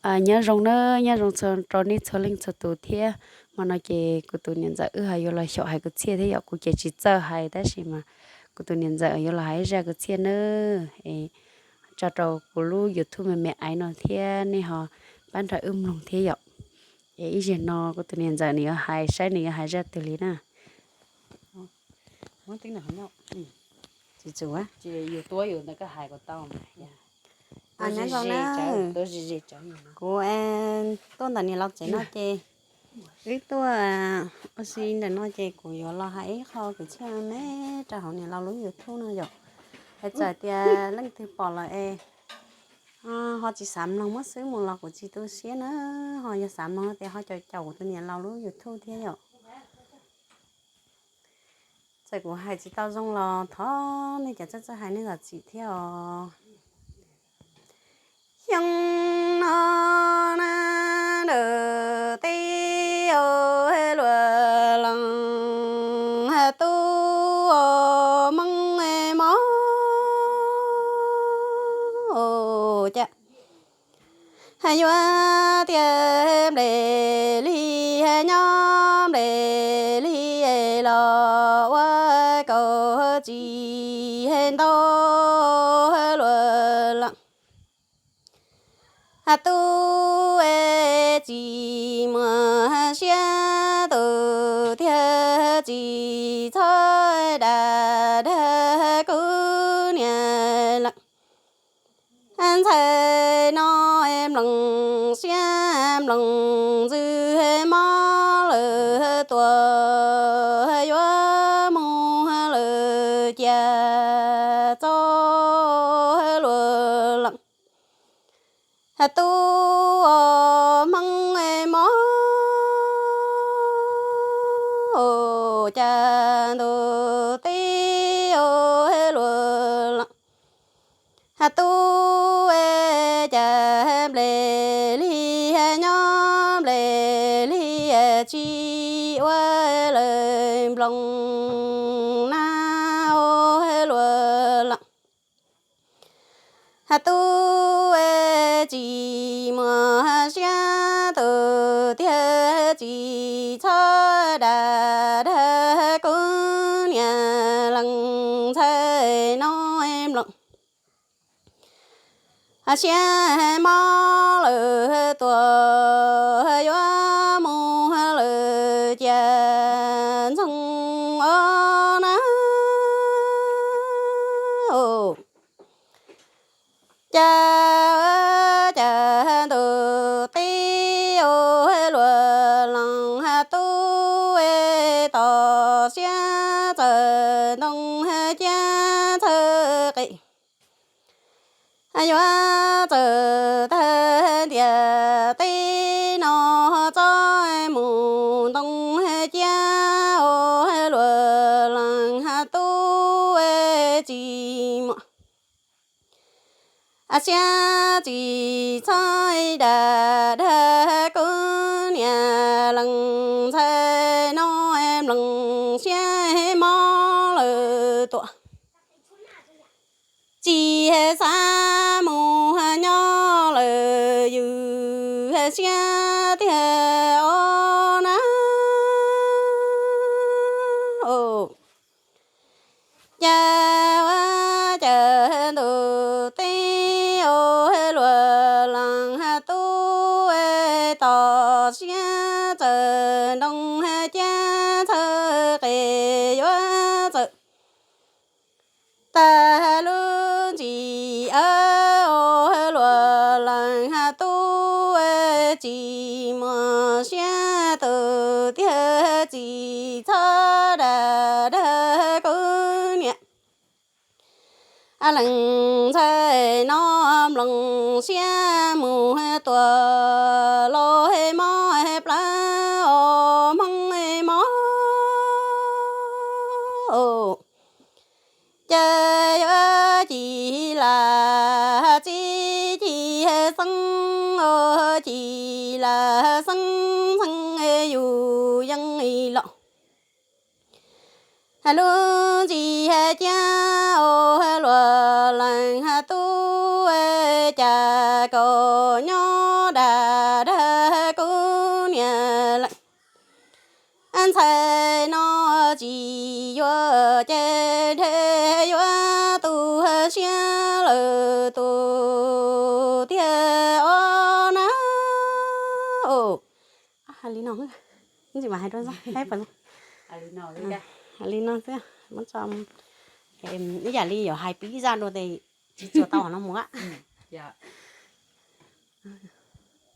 Nyob zoo na, nyob zoo rau nej txhua leej txhua tus thiab. Hmo no ces kuv tus niam ntxawm wb ho yuav los xyaum hais kwv txhiaj thiab yom. Kuv ces tsis txawj hais tab sis mas kuv tus niam ntxawm yuav los hais ib zaj kwv txhiaj na, es tso rau kuv lub YouTube me me aiv no thiab nej ho pab nrog wb mloog thiab yom. Es ib zaug no kuv tus niam ntxawm nws yuav hais saib nws yuav hais zaj twg li na. Kuv tuaj ntawm niam laus tsev no ces, wb tuaj ua si ntawm no ces kuv yuav los hais ib qho kwv txhiaj me rau hauv niam laus lub YouTube no yom. Es txawm tias leej twg pom lawm es ho tsis xav mloog muab xwb mus los kuv tsis tu siab na, ho yog xav mloog no tias ho caum caum kuv tus niam laus lub YouTube thiab yom. Txawm kuv hais tsis tau zoo los thov nej cov txawj txawj hais nej zam txim thiab os. Xyoo no na, ntawm teb os luag lees tub os Hmoob mos, cas yuav tiag nplej li nyob nplej li los ua kaum tsis ntau luag lees tub tsis muaj siab tus tiag tsis txhob dag dag kuv niam lees ntxhais no mloog siab mloog ntxwg mob lawm tuaj yuav mus lawm cia txo luag lees tub os Hmoob mos, cas ntuj teb os luag lees tub, cas nplej li nyob nplej li tsis ua lawm nploos na os luag lees tub, tsis muaj siab tus tiag tsis txhob dag dag kuv niam lees ntxhais no mloog siab mob lawm tuaj yuav mus lawm cia ntxoog os na. Cas cas ntuj teb os luag lees tub, tos siab txawm ntoo ciab txhawj qis yuav txawm tag ntiaj teb no txob mus ntoo ciab os luag lees tub, tsis muaj siab tsis txhob dag dag kuv niam lees ntxhais no mloog siab mob lawm tuaj tsis xav mus nyob lawm yws siab tiag os na. Cas ua cas ntuj teb os luag lees tub, tos siab txawm ntoo ciab txhawj qis yuav txawm tag lub ntsis aw os luag lees tub, tsis muaj siab tus tiag tsis txhob dag dag kuv niam lees ntxhais no mloog siab mus tuaj los mob plawv os Hmoob mos, cas yuav ci lam txib ci xeeb os ci lam xeeb xeeb yus yeej los lub ntsis ciab os luag lees tub, cas kaum nyob dag Ntxhais no tsis yuav ces ntshe yuav tu siab lawm tus tiag os na. Hais li no, tsis mas hais rau, hais li no xwb, muab tso, ib yam li yuav hais pib zaj dua tes tsis txuas tau qhov no mus.